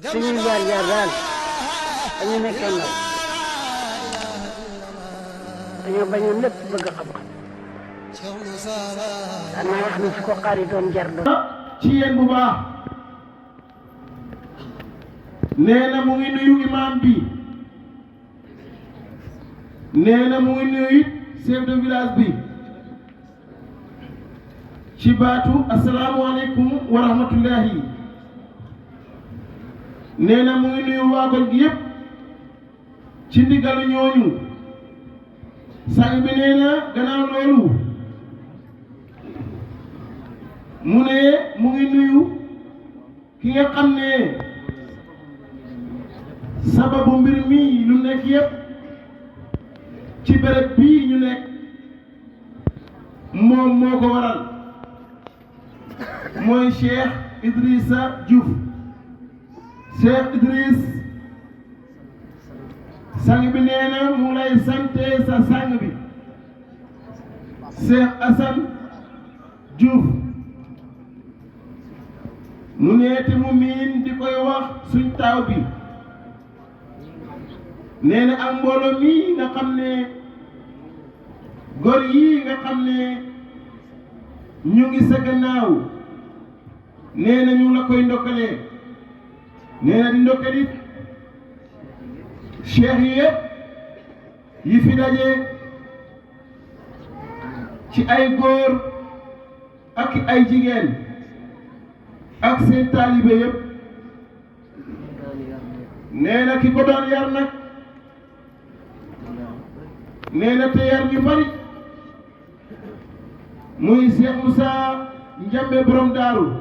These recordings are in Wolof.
suñuy jaar-jaar daal dañu nekkee ndaw dañoo bañoon lépp bëgg xam-xam daan naa wax ni su ko xaaritoon jar doon ci yéen bu baax nee na mu ngi nuyu imam bi nee na mu ngi nuyu it chef de village bi ci baatu asalaamualeykum wa rahmatullahi nee na mu ngi nuyu waagoon gi yëpp ci ndigalu ñooñu sang bi nee na gannaaw loolu mu ne mu ngi nuyu ki nga xam ne sababu mbir mi lu nekk yëpp ci béréb bii ñu nekk moom moo ko waral mooy Cheikh Idrissa Diouf Cheikh Idriss sang bi nee na mu lay sante sa sang bi Cheikh Assane Diouf mu nee te mu miin di koy wax suñ taaw bi nee na ak mbooloo mii nga xam ne góor yii nga xam ne ñu ngi sa gannaaw nee na ñu la koy ndokkalee nee na di ndokkalit cheikh yi yëpp yi fi daje ci ay góor ak ay jigéen ak seen taalibe yëpp nee na ki ko doon yar nag nee na te yar ñu bari muy Cheikh Moussa Njambe borom daaru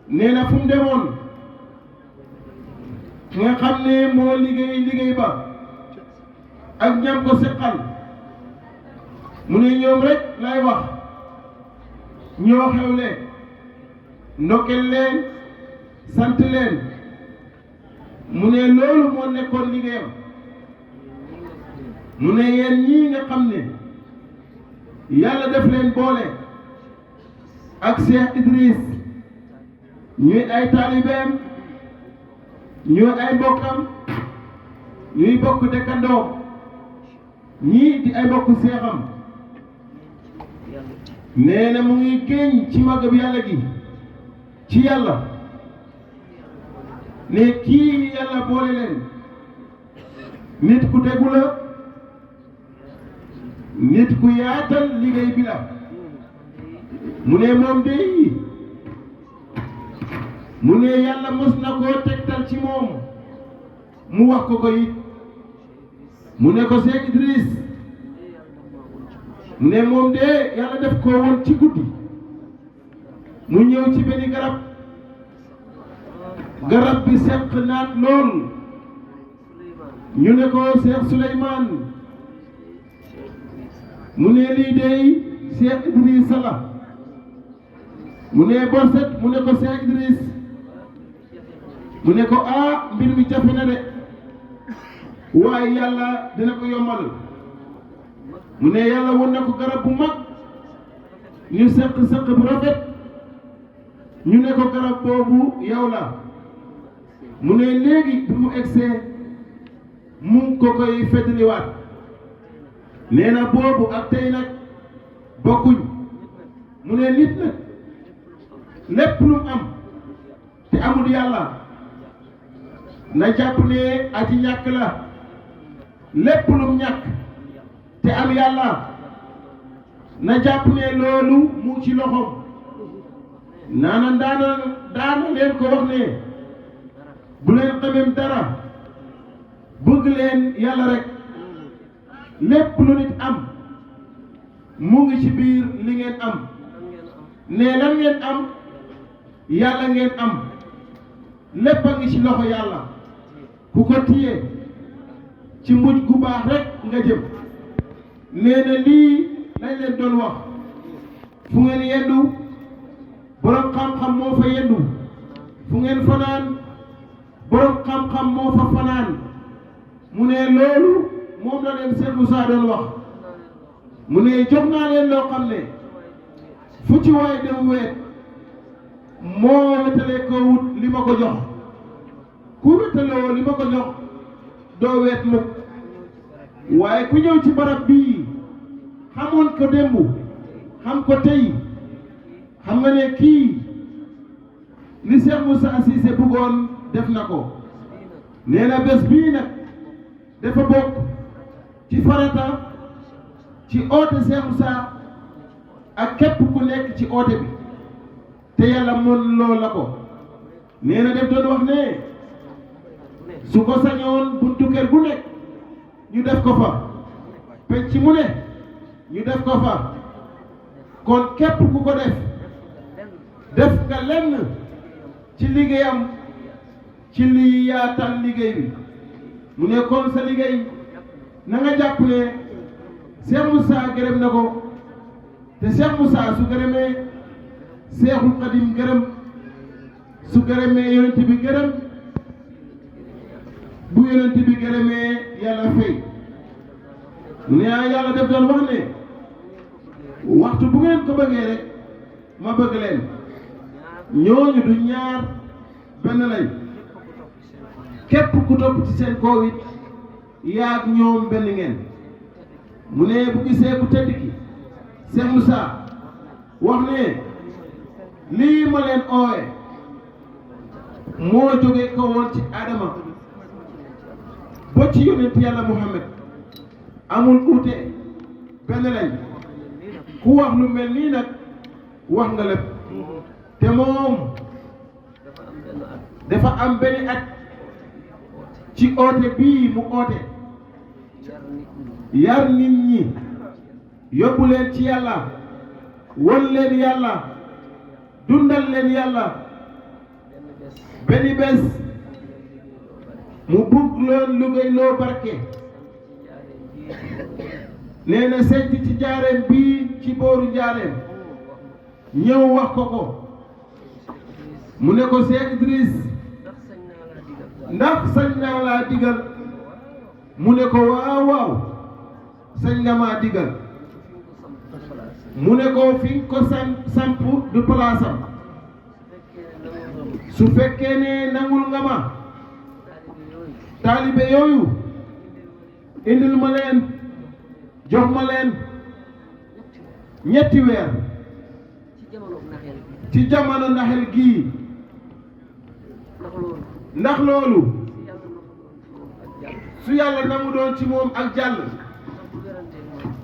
nee na fu mu demoon nga xam ne moo liggéey ba ak ñam ko seqal mu ne ñoom rek lay wax ñoo xewle ndokkeel leen sant leen mu ne loolu moo nekkoon liggéeyam mu ne yéen ñii nga xam ne yàlla def leen boole ak Cheikh Idriss ñuy ay taalibeem ñuy ay mbokkam ñuy bokk dëkkandoo ñii di ay bokk seexam nee na mu ngi génn ci màggab yàlla gi ci yàlla ne kii yàlla boole leen nit ku déggu la nit ku yaatal liggéey bi la mu ne moom dey mu ne yàlla mos na koo tegtal ci moom mu wax ko it mu ne ko Cheikh Idriss mu ne moom de yàlla def koo woon ci guddi mu ñëw ci benn garab bi seq naat lool ñu ne ko Cheikh Souleymane mu ne lii dey Cheikh Idriss la mu ne borset mu ne ko Cheikh Idriss mu ne ko mbir mi jafe na de waaye yàlla dina ko yombal mu ne yàlla won na ko garab bu mag ñu sëq bu rafet ñu ne ko garab boobu yow la mu ne léegi bi mu egsee mu ngi ko koy feddliwaat nee na boobu ak tey nag bokkuñ mu ne nit nag lépp lu mu am te amul yàlla na jàpp ne aji ñàkk la lépp lu mu ñàkk te am yàlla na jàpp ne loolu mu ci loxoom daana leen ko wax ne bu leen xamem dara bëgg leen yàlla rek lépp lu nit am mu ngi ci biir li ngeen am ne lan ngeen am yàlla ngeen am lépp a ngi ci loxo yàlla ku ko téye ci mujj gu baax rek nga jëm nee na lii lañ leen doon wax fu ngeen yendu borom xam-xam moo fa yendu fu ngeen fanaan borom xam-xam moo fa fanaan mu ne loolu moom la leen Cheikh Moussa doon wax mu ne jox naa leen loo xam ne fu ci waay dem weet moo wetale ko wut li ma ko jox ku wétaloo li ma ko jox doo weet mukk waaye ku ñëw ci barab bii xamoon ko démb xam ko tey xam nga ne kii li Cheikh Moussa Cissé bëggoon def na ko nee na bés bii nag dafa bokk ci farata ci oote Cheikh Moussa ak képp ku nekk ci oote bi te yàlla mën loo la ko nee na def doon wax ne su ko sañoon buntu kër gu nekk ñu def ko fa penc mu ne ñu def ko fa kon képp ku ko def nga lenn ci liggéeyam ci li yaatal liggéey bi mu ne kon sa liggéey na nga jàpp ne Cheikh Moussa gërëm na ko te Cheikh Moussa su gërëmee Cheikhul Khadim gërëm su gërëmee yonent bi gërëm bu yonent bi gërëmee yàlla fay mu ne yàlla def doon wax ne waxtu bu ngeen ko bëggee rek ma bëgg leen ñooñu du ñaar benn lañ képp ku topp ci seen kaw it yaag ñoom benn ngeen mu ne bu gisee ku tedd ki Cheikh Moussa wax ne lii ma leen oowe moo jóge ko woon ci Adama ba ci yonent yàlla Muhammad amul uute benn lañ ku wax lu mel nii nag wax nga lépp te moom dafa am benn at ci oote bii mu oote yar nit ñi yóbbu leen ci yàlla won leen yàlla dundal leen yàlla benn bés mu bugg loon liggéey loo barke nee na senc ci jaareem bii ci booru jaareem ñëw wax ko mu ne ko Cheikh Idriss ndax sañ naa laa digal mu ne ko waaw waaw sañ nga maa digal mu ne ko fi nga ko samp du palaasam su fekkee ne nangul nga ma taalibe yooyu indil ma leen jox ma leen ñetti weer ci jamono naxel gii ndax loolu su yàlla nangu doon ci moom ak jàll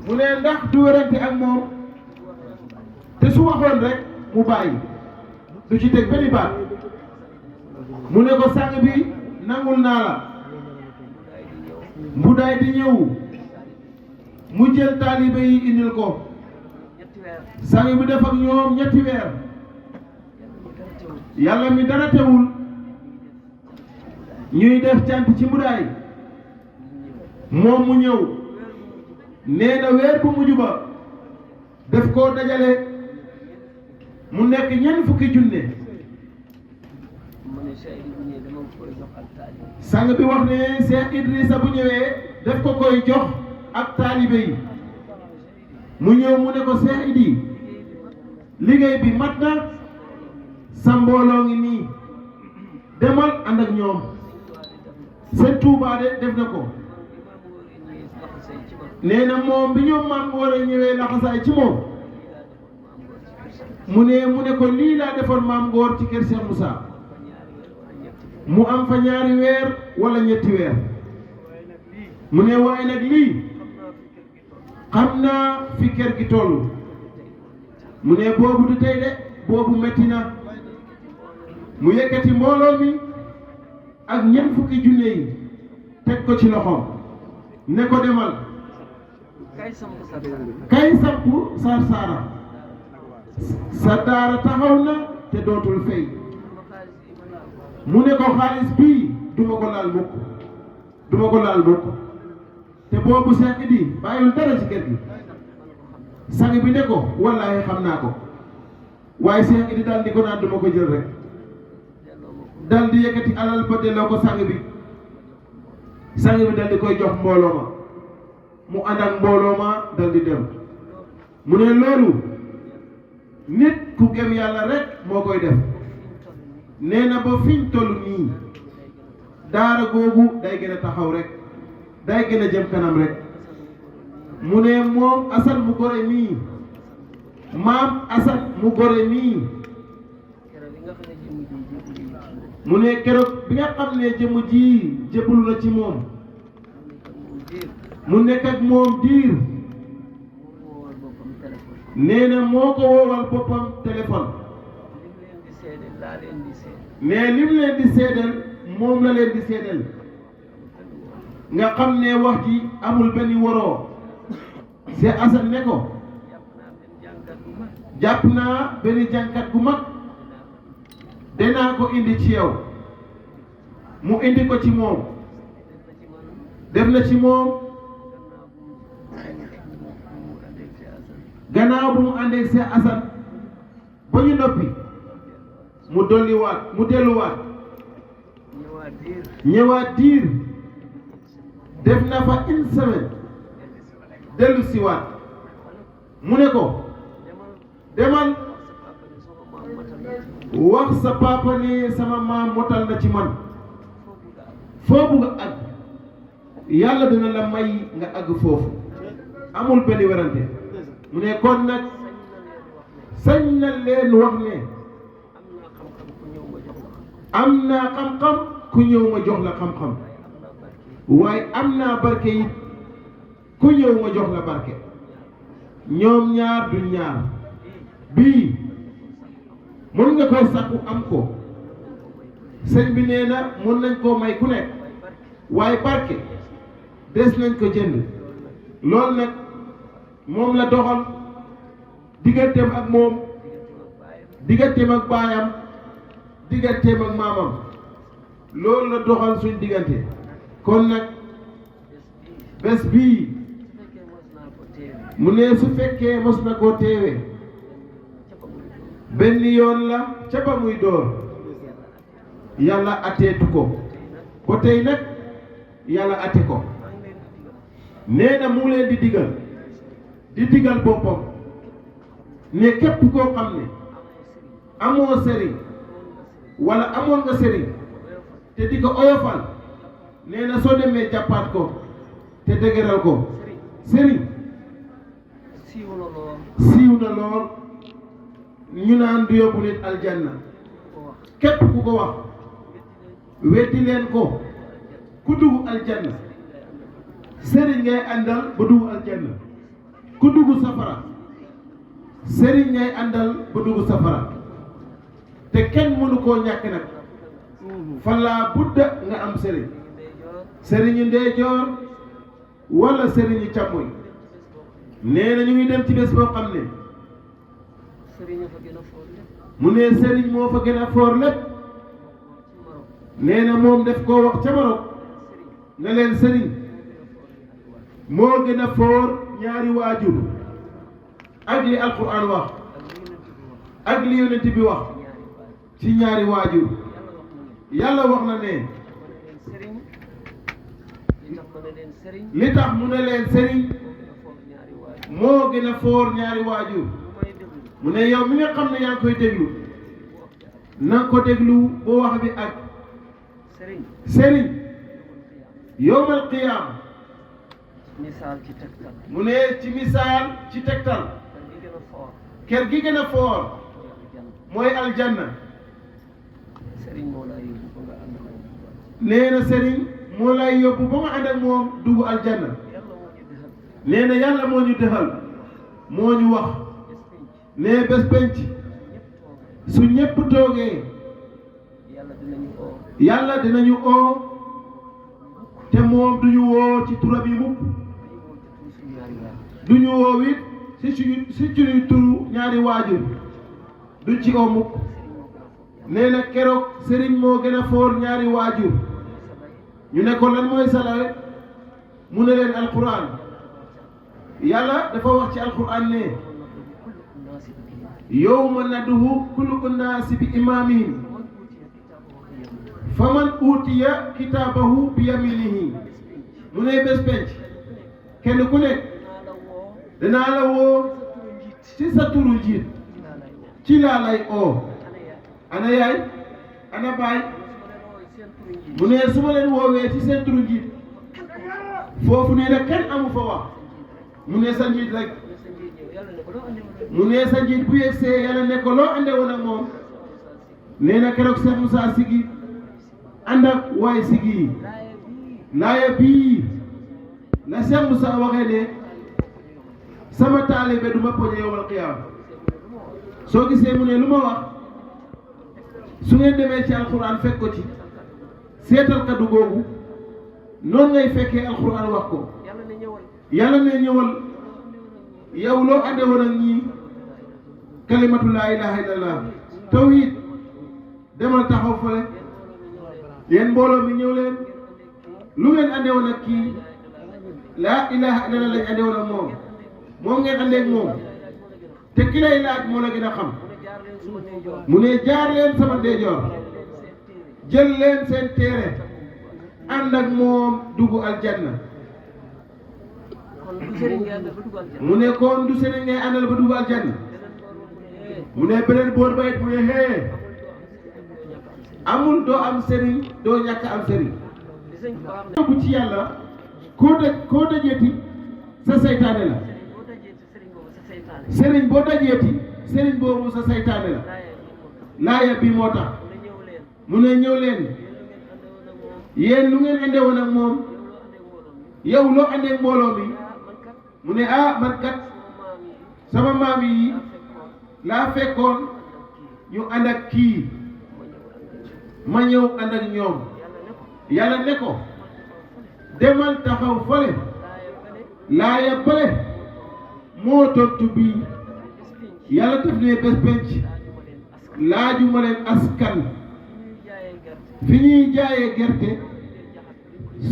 mu ne ndax du wérante ak moom te su waxoon rek mu bàyyi du ci teg benn baat mu ne ko sang bi nangul naa la mbudaay di ñëw mu jël taalibe yi indil ko sang bi def ak ñoom ñetti weer yàlla mi dara teewul ñuy def cant ci mbudaay moom mu ñëw nee na weer bu mujj ba def koo dajale mu nekk ñeent fukki junne sang bi wax ne Cheikh Idrissa bu ñëwee def ko koy jox ak taalibe yi mu ñëw mu ne ko Cheikh Idi liggéey bi mat na sa mbooloo ngi nii demal ànd ak ñoom seen Tuubaa de def na ko nee na moom bi ñoom maam war a ñëwee laxasaay ci moom mu ne ko lii laa defoon maam Ngor ci kër Cheikh Moussa mu am fa ñaari weer wala ñetti weer mu ne waaye nag lii xam naa fi kër gi toll mu ne boobu du tey de boobu metti na mu yëkkati mbooloo mi ak ñeent fukki junne yi teg ko ci loxoom ne ko demal kay samp Sarsara sa daara taxaw na te dootul fay mu ne ko xaalis bii duma ko laal mukk te boobu Cheikh Idi bàyyul dara ci kër gi sang bi ne ko wallaahi xam naa ko waaye Cheikh Idi daal di ko naan duma ko jël rek daal di yëkkati alal ba delloo ko sang bi daal di koy jox mbooloo ma mu ànd ak mbooloo ma daal di dem mu ne loolu nit ku gëm yàlla rek moo koy def nee na ba fiñ toll nii daara googu day gën a taxaw rek day gën a jëm kanam rek mu ne moom Assane mu gore mii maam Assane mu gore mii mu ne keroog bi nga xam ne jëmm ji jébbalu na ci moom mu nekk ak moom diir nee na moo ko woowal boppam téléphone mais lim leen di seedal moom la leen di seedal nga xam ne wax ji amul benn waroo c'est Assane ne ko jàpp naa benn jànkat gu mag danaa ko indi ci yow mu indi ko ci moom def na ci moom gannaaw bu mu àndeeg see Assane ba ñu noppi mu dolliwaat mu delluwaat ñëwaat diir def na fa une semaine dellu siwaat mu ne ko demal wax sa papa ne sama maam motal na ci man foo bugg a àgg yàlla dina la may nga àgg foofu amul benn werante mu ne kon nag sañ na leen wax ne am naa xam-xam ku ñëw ma jox la xam-xam waaye am naa barke it ku ñëw ma jox la barke ñoom ñaar du ñaar bii mën nga koo sàkku am ko sëñ bi nee na mën nañ koo may ku nekk waaye barke des nañ ko jënd loolu nag moom la doxal digganteem ak moom digganteem ak baayam digganteem ak maamam loolu la doxal suñ diggante kon nag bés bii mu ne su fekkee mos na koo teewee benn yoon la ca ba muy door yàlla atteetu ko ba tey nag yàlla atte ko nee na mu leen di digal boppam ne képp koo xam ne amoo sëriñ wala amoon nga sëriñ te di ko oyofal nee na soo demee jàppaat ko te dëgëral ko sëriñ siiw na lool ñu naan du yóbbu nit aljanna képp ku ko wax weddi leen ko ku dugg aljanna sëriñ ngay àndal ba dugg aljanna ku dugg safara sëriñ ngay àndal ba dugg safara te kenn mënu koo ñàkk nag fala budda nga am sëriñ sëriñu ndeyjoor wala sëriñu càmmoñ nee na ñu ngi dem ci bés boo xam ne mu ne sëriñ moo fa gën a foor lépp nee na moom def koo wax ca Maroc ne leen sëriñ moo gën a foor ñaari waajur ak li alquran wax ak li yonent bi wax ci ñaari waajur yàlla wax na ne li tax mu ne leen sëriñ moo gën a foor ñaari waajur mu ne yow mi nga xam ne yaa ngi koy déglu na ko déglu bu wax bi ak sëriñ yowmal qiyaam misaal ci tegtal mu ne ci misaal ci tegtal kër gi gën a foor mooy aljanna sëriñ moo lay yóbbu ba nga ànd ak moom nee na sëriñ moo lay yóbbu ba nga ànd ak moom dugg aljanna nee na yàlla moo ñu dëxal moo ñu wax nee bés penc su ñépp toogee yàlla dinañu oo te moom duñu woo ci turam yi mukk duñu woo it si suñuy turu ñaari waajur duñ ci oo mukk nee na keroog sëriñ moo gën a foor ñaari waajur ñu ne ko lan mooy salaay mu ne leen alquran yàlla dafa wax ci alquran ne yawma nad'u kulla unaasin bi imaamihim faman uutiya kitaabahu bi yaminihi mu ne bés penc kenn ku nekk danaa la woo ci sa turu njiit ci laa lay oo ana yaay ana baay mu ne su ma leen woowee ci seen turu njiit foofu nee na kenn amu fa wax mu ne sa njiit rek mu ne sa njiit bu yegsee yàlla ne ko loo ande woon ak moom nee na keroog Cheikh Moussa Sigi ànd ak waaye Sigi yi laaya bii la Cheikh Moussa waxee ne sama taalibe du ma poñe yowmal qiyaama soo gisee mu ne lu ma wax su ngeen demee ci alxuraan fekk ko ci seetal kaddu googu noonu ngay fekkee alxuraan wax ko yàlla ne ñëwal yow loo ande woon ak ñii kalimatu laa ilaha illallah tawhid demal taxaw fële yéen mbooloo mi ñëw leen lu ngeen ande woon ak kii laa ilaha illallah lañ ande woon ak moom ngeen ande ak moom te ki lay laaj moo la gën a xam mu ne jaar leen sama ndeyjoor jël leen seen téere ànd ak moom dugg aljanna mu ne kon du sëriñ ngay àndal ba dugg aljanna mu ne beneen boor ba it mu ne hee amul doo am sëriñ doo ñàkk am sëriñ bu ci yàlla koo dajeeti sa saytaane la sëriñ boo dajeeti sëriñ boobu sa saytaane la laaya bi moo tax mu ne ñëw leen yéen lu ngeen ande woon ak moom yow loo ande ak mbooloo mi mu ne man kat sama maam yi laa fekkoon ñu ànd ak kii ma ñëw ànd ak ñoom yàlla ne ko demal taxaw fale laaya bale moo tontu bii yàlla def ne bés penc laajuma leen askan fi ñuy jaayee gerte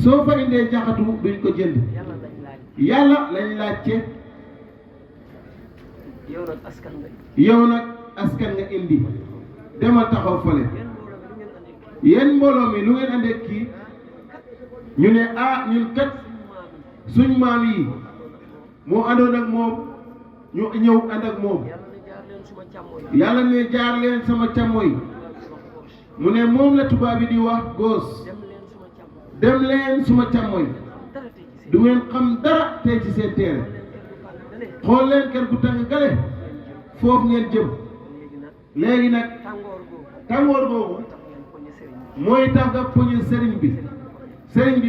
soo fa indee jaxatu duñ ko jënd yàlla lañ laajte yow nag askan nga indi demal taxaw fale yéen mbooloo mi lu ngeen andee kii ñu ne ñun kat suñ maam yi moo àndoon ak moom ñu ñëw ànd ak moom yàlla ne jaar leen sama càmmoñ mu ne moom la tubaab bi di wax gauche dem leen suma càmmoñ du ngeen xam dara tey ci seen téere xool leen kër gu tàng gale foofu ngeen jëm léegi nag tàngoor boobu mooy tax nga poñe sëriñ bi poñe